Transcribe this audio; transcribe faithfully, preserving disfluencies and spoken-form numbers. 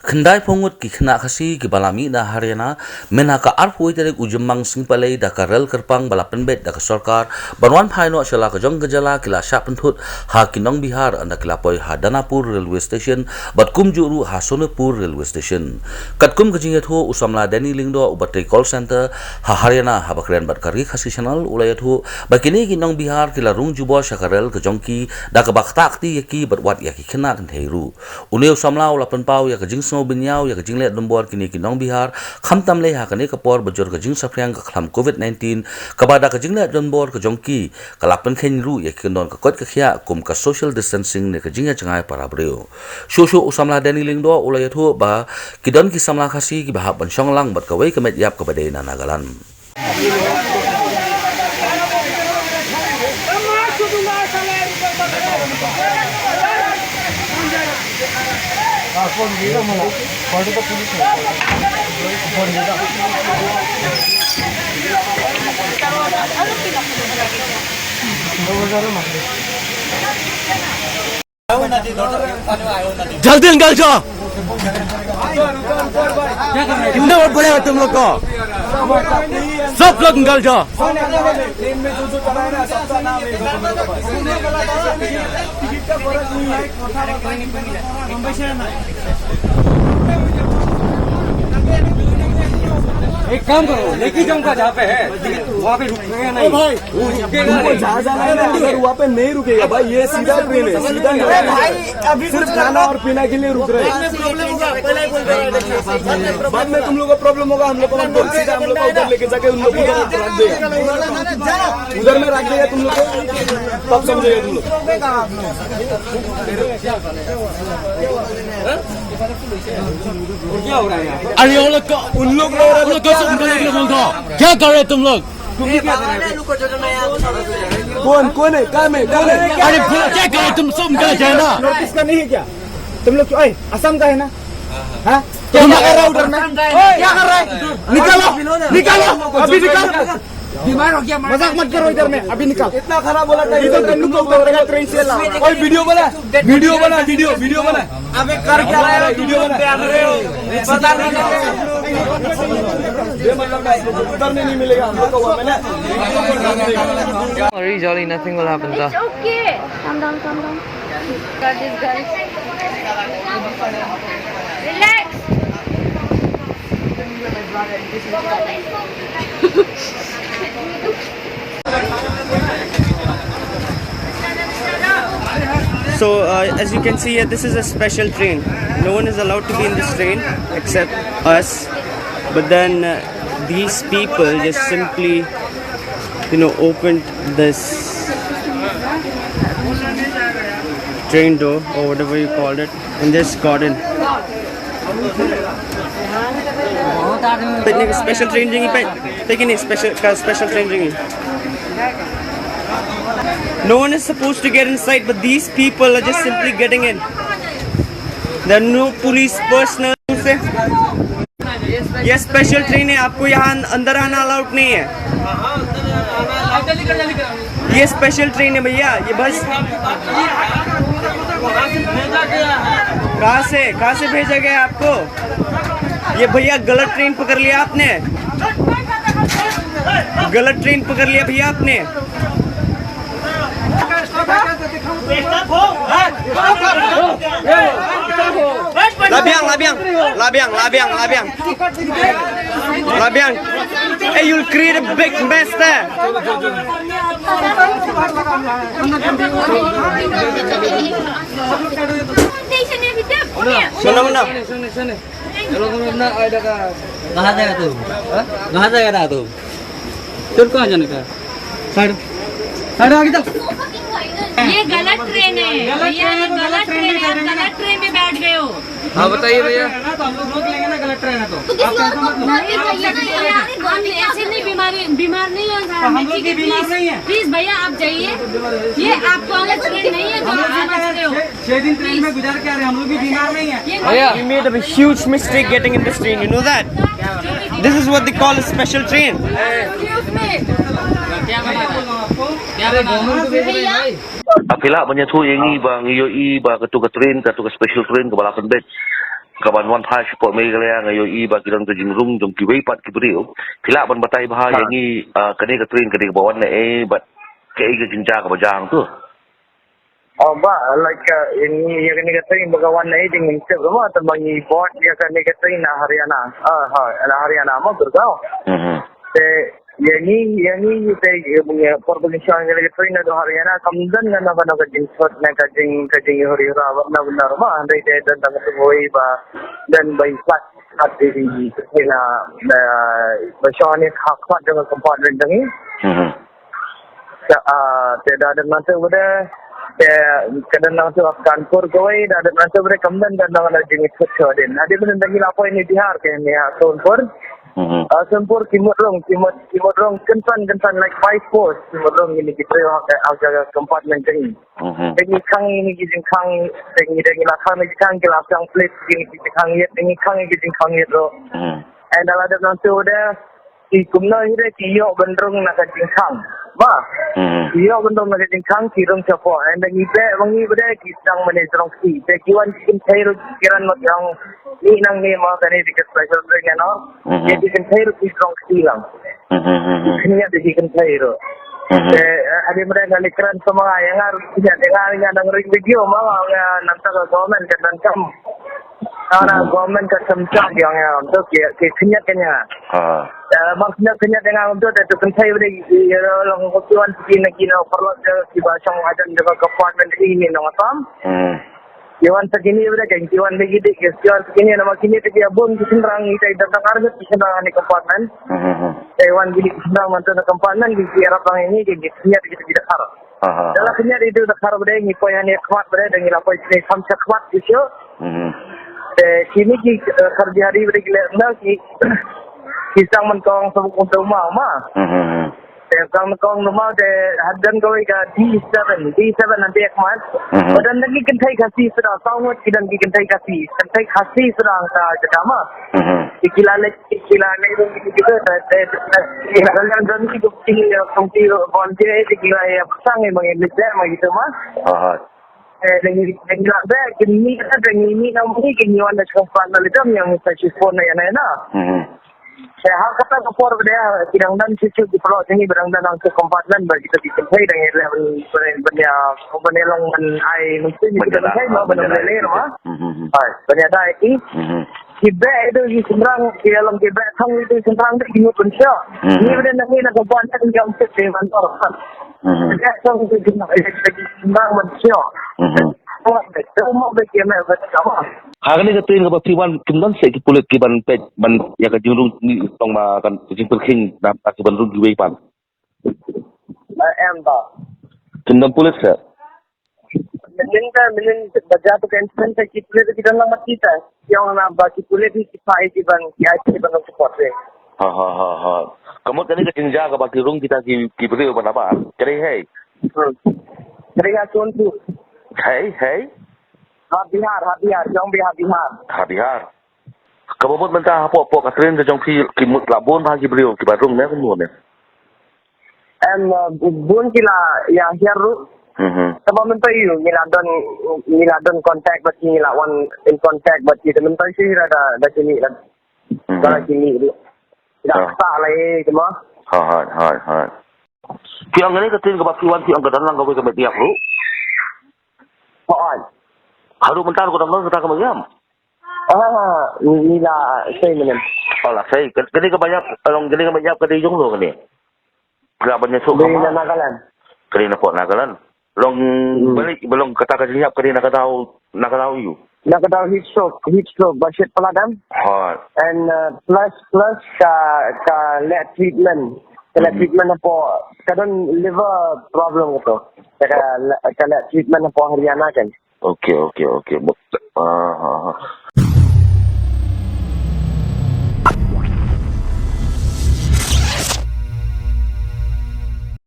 Khyndai phew ngut ki khynnah Khasi kiba la mih na Haryana mynha ka arphew tarik u Jymmang Sngi Palei da ka rel kyrpang ba la pynbeit da ka sorkar ban wan phai noh sha la ka jong ka jylla ki la shah pynthut ha ki nong Bihar ynda ki la poi ha Danapur Railway Station bad kumjuh ruh ha Sonepur Railway Station. Katkum ka jingïathuh u samla Danny Lyngdoh uba trei call center ha Haryana haba kren bad ka Ri Khasi Channel u la ïathuh ba kine ki nong Bihar ki la rung jubor sha ka rel ka jong ki da kaba ktah kti ïa ki bad wat ïa ki khynnah kynthei ruh. Une u samla u la pynpaw ïa ka jingsngew bynñiaw ïa ka jingleh donbor kine ki nong Bihar, khamtam lei ha kane ka por ba jur ka jingsaphriang ka khlam covid nineteen, kaba da ka jingleh donbor ka jong ki ka la pynkheiñ ruh ïa ki kyndon ka koit ka khiah kum ka social distancing ne ka jingïajngai para briew. Shuh shuh u samla Danny Lyngdoh u la ïathuh ba ki don ki samla Khasi kiba hap ban shong lang bad kawei ka met ïap kaba dei na Nagaland. जल्दी निकल जाओ। कितना बड़ा है तुम लोग को? सब लोग निकल जाओ। एक काम करो, लेके जाऊंगा जहाँ पे है, वहाँ पे रुक गए नहीं। ओ भाई, वो रुकेगा तुमको नहीं। जहाँ जाना है ना, अगर वहाँ पे नहीं रुकेगा भाई, ये सीधा ट्रेन है, सीधा नहीं। अरे भाई, अभी सिर्फ खाना और पीना के लिए रुक रहे हैं। बाद में तुम लोग को प्रॉब्लम होगा, हम लोग को मत बोल, सीधा हम लोग को उधर लेके जाके उन लोग को उधर रख देगा। उधर में रख देगा तुम लोग को, तब समझेगा तुम लोग। और क्या हो रहा है यहाँ पर? अरे, वो लोग को, उन लोग को, वो लोग को क्या कर रहे हैं? क्या कर रहे तुम लोग? कौन, कौन है? कहाँ में? कौन है? अरे, बोलो, क्या कर रहे तुम? सब गलत है ना? नॉर्थ ईस्ट का नहीं है क्या? तुम लोग क्यों, ओए, असम का है ना? हाँ? क्या कर रहा है उधर में? क्या कर रहा है? निकालो, निकालो, अभी निकालो। बीमार हो गया, मजाक मत करो इधर में, अभी निकाल। इतना खराब बोला था, इधर तुम लोग को उतारेगा ट्रेन से ला। ओए, वीडियो बना, वीडियो बना, वीडियो, वीडियो बना। अबे कर क्या रहे हो तुम लोग? बता रहे हो। उतरने नहीं मिलेगा हम लोग को वहाँ पे ना। Don't worry, Jolly, nothing will happen. It's okay. Calm down, calm down. Got this, guys. Relax. So, uh, as you can see here, this is a special train. No one is allowed to be in this train except us. But then, uh, these people just simply, you know, opened this train door or whatever you called it and just got in. Peit ne special train jong ngi, peit. Peit ne special, ka special train jong ngi. No one is supposed to get inside, but these people are just simply getting in. There are no police personnel. ये स्पेशल ट्रेन है, आपको यहाँ अंदर आना अलाउड नहीं है। ये स्पेशल ट्रेन है भैया, ये बस। कहाँ से, कहाँ से भेजा गया आपको? ये भैया गलत ट्रेन पकड़ लिया आपने, गलत ट्रेन पकड़ लिया भैया आपने। Labiang, labiang, labiang, labiang, labiang. Labiang. Hey, you'll create a big mess there. Mana, mana? कहाँ जाएगा तू? हाँ? कहाँ जाएगा तू? तेरे को कहाँ जाने का है? साइड, साइड आगे चल। ये गलत ट्रेन है। गलत भैया, ट्रेन है, ये तो गलत गलत ट्रेन ट्रेन है, आप बैठेंगे। गलत ट्रेन में बैठ गए हो। हाँ, बताइए भैया। तो हम लोग रोक लेंगे ना, गलत ट्रेन है तो। तो किसी और को बुला के जाइए ना यार। हम ऐसे नहीं बीमारी, बीमार नहीं है सर। तो हम लोग भी बीमार नहीं है। प्लीज भैया, आप जाइए। ये आपको आगे ट्रेन नहीं है जो आप समझते हो। छह दिन ट्रेन में गुजार के आ रहे हैं, हम लोग भी बीमार नहीं है। भैया, you made a huge mistake getting in this train, you know that? This is what they call a special train. Excuse me. Ba phi lah ban ïathuh ïa ngi ba ngi ïohi ba katu ka train, katu ka special train kaba la pynbeit kaban wan phai shapoh Meghalaya, nga ïohi ba ki don ka jingrung jong kiwei pat ki briew. Phi lah ban batai bha ïa ngi, ah, kane ka train ka dei kaba wan na ei bad kaei ka jingjia kaba jia hangto? Oh, bah, like, uh, ïa ngi, ïa kane ka train ba ka wan na ei, jingmyntoi ruh mo, tang ba ngi board ïa kane ka train na Haryana. Ah, ha, na Haryana mo, Gurgaon. Mhm. Te ïa ngi, ïa ngi te, ïa, por ba ngi shong ïa kane ka train naduh Haryana, kam don kano kano ka jingthut ne ka jing, ka jingïohi ruh, bad na bynta ruh mo, hynrei te don tang ka tuh ba don ba i plat, plat di, di, di, na, na, ba shong ne ha khmat jong ka compartment jong ngi. Mhm. Te, ah, te da dep nangta bad te ka dang nangta ha Kanpur kawei, da dep nangta bad kam dang dang dang jingïathuh shuh dien. Hadien ba dang ngi la poi ne Bihar, ke ne ha Sonpur. Mhm. Ah, Sonpur ki mut rung, ki mut, ki mut rung kynsan kynsan, like five four, ki mut rung kine ki briew ha ka, ha ka compartment jong ngi. Mhm. Te ngi khang ïa kine ki jingkhang, te ngi, te ngi la khang ïa ki jingkhang, ki la shong plit ïa kine ki jingkhang ïit, te ngi khang ïa ki jingkhang ïit ruh. Mhm. And da la dep nangta bad ki kumno hi re, ki ïoh ban rung na ka jingkhang. Bah. Hmm. Ki ïoh ban rung na ka jingkhang, ki rung shapoh. And then ngi beh, ba ngi beh, ki sdang mane jrong kti. Te ki wan ki kynthei ruh ki kren ma ki ong, ni nang ni ma kane dei ka special train, you know. Hmm. Te ki kynthei ruh ki jrong kti lang. Hmm, hmm, hmm, hmm. Ki khyndiat ki kynthei ruh. Hmm. Te, eh, hadien ba nga la kren sama nga, ïa nga ruh khyndiat, ïa nga, ïa nga nang ring video ma nga, nga nang ta ka government ka nang kam. Nga na, hmm, government ka sem cha ïa nga, ong to ki, ki khyndiat ïa nga. Ha. Eh, bang khyndiat, khyndiat ïa nga, ong to, te to kynthei bad ki, ïa, long ko ki wan ki na ki na paralok ïa ki ba shong hajan jong ka compartment ïa ngi nong Assam. Hmm. Ki wan sa kine bad ki, ki wan bad ki dik, ki wan sa kine namar kine te ki bun ki shynrang, ïa te dang dang arngut ki shynrang ha kane compartment. Hmm, hmm, hmm. Te wan kine ki shynrang man to na compartment, ki, ki ïarap lang ïa ngi, ki, ki khyndiat, ki, ki dkhar. Aha. Da la khyndiat ïa u dkhar bad ngi poi ha ne khmat bad, da ngi la poi ne kham cha khmat ki shu. Mhm. Te kine ki, eh, Karbi Hari bad ki leh na ki, ki sdang man kong sa buk kumta ma, ma. Mhm. Te sdang man kong ma, te hadien kawei ka D seven, D seven hadien khmat. Mhm. Bad don ki kynthei Khasi sdang, saw ngut ki don ki kynthei Khasi, kynthei Khasi sdang ka jaka ma. Mhm. Ki, ki la leh, ki, ki la leh ruh ki, ki, ki, te, te, te, ki la leh don ki, ki, ki, ki, volunteer, ki, ki la, ïa, sang, ïa, ma, ïa, leh, ma, gitu, ma. Aha. Eh, dan, dan, dan, dan, ki, ni, kata, dan, ni, ni, nama ni, ki, ni, wan, da, shong, pan, da, leh, jam, ïa, sa, shi, phone, na, ïa, na, ïa, na. Mhm. Eh, ha, kata, ka por, ba, da, ki, dang, dan, shi, shi, ki, paralok, ni, ba, dang, dan, dan, shi, compartment, ba, kita, ki, kynthei, dang, ïa, leh, ban, ban, ban, ïa, ban, ïa, long, ban, ai, mesti, ban, kita, ïa, kynthei, ah, ma, ban, ban, ïa, ïa, leh, leh, ma. Mhm, mhm. Ai, ban, ïa, da, i. Mhm. Ki beh ïa ki shynrang, ki ïa long ki beh thang ïa ki shynrang te ki mut ban sha. Mhm. Ngi beh na ngi na ka ban na ngi ong te te ban tor. Mhm. Beh thang ïa ki shynrang, ïa ki shynrang ban sha. Mhm. Mo beh, mo beh ki me beh ka ma. Ha kane ka train kaba phi wan kim don seh ki pulit ki ban peit ban ïa ka jingrung ni tang ma ka jingpyrkhing na ka ban rung kiwei pat. Em ba. Kim don pulit seh. Mynnin ka, mynnin ba jia tu ka incident te ki pulit ki don lang ma kita. Ki ong na ba ki pulit ki phah ki ban, ki ai ki ban support te. Ha, ha, ha, ha. Ka mut kane ka jingjia kaba ki rung kita ki, ki briew ba nabar. Ka dei hei. Hmm. Ka dei ha Sonpur. Hei, hei. Ha Bihar, ha Bihar, ki ong Bihar, Bihar. Ha Bihar. Kaba mut mynta hapoh, hapoh ka train ka jong phi ki mut la bun bha ki briew kiba rung ne kumno ne. Em, uh, bun ki la ïa hiar ruh. Mhm. Te ba mynta ïa ngi la don, ngi la don contact bad ki, ngi la wan in contact bad ki, te mynta shu da, da, da kine la, mhm, da kine ruh. Da, ah, sa la ïa ki ma. Ha, ha, ha, ha. Ki ong kane ka train kaba phi wan ki ong ka don lang kawei ka met ïap ruh. Ha, ha. Haduh mynta ruh ka dang don kata ka met ïap. Ah, ngi la sei mynnin. Oh, la sei. Ka, kane ka ba ïap, long kane ka ba ïap ka dei jong no kane. Ka ba ïap suk dei na Nagaland. Ka dei na pok Nagaland. Long, hmm, balik, ba long kata ka jingïap ka dei na ka daw, na ka daw ïu. Na ka daw heat stroke, heat stroke, ba shit palat em. Hot. And, uh, plus, plus ka, ka leh treatment. Ka leh, hmm, treatment hapoh, ka don liver problem kato. Ka, ka leh treatment hapoh Haryana kan. Okay, okay, okay. But, ah, ah, ah.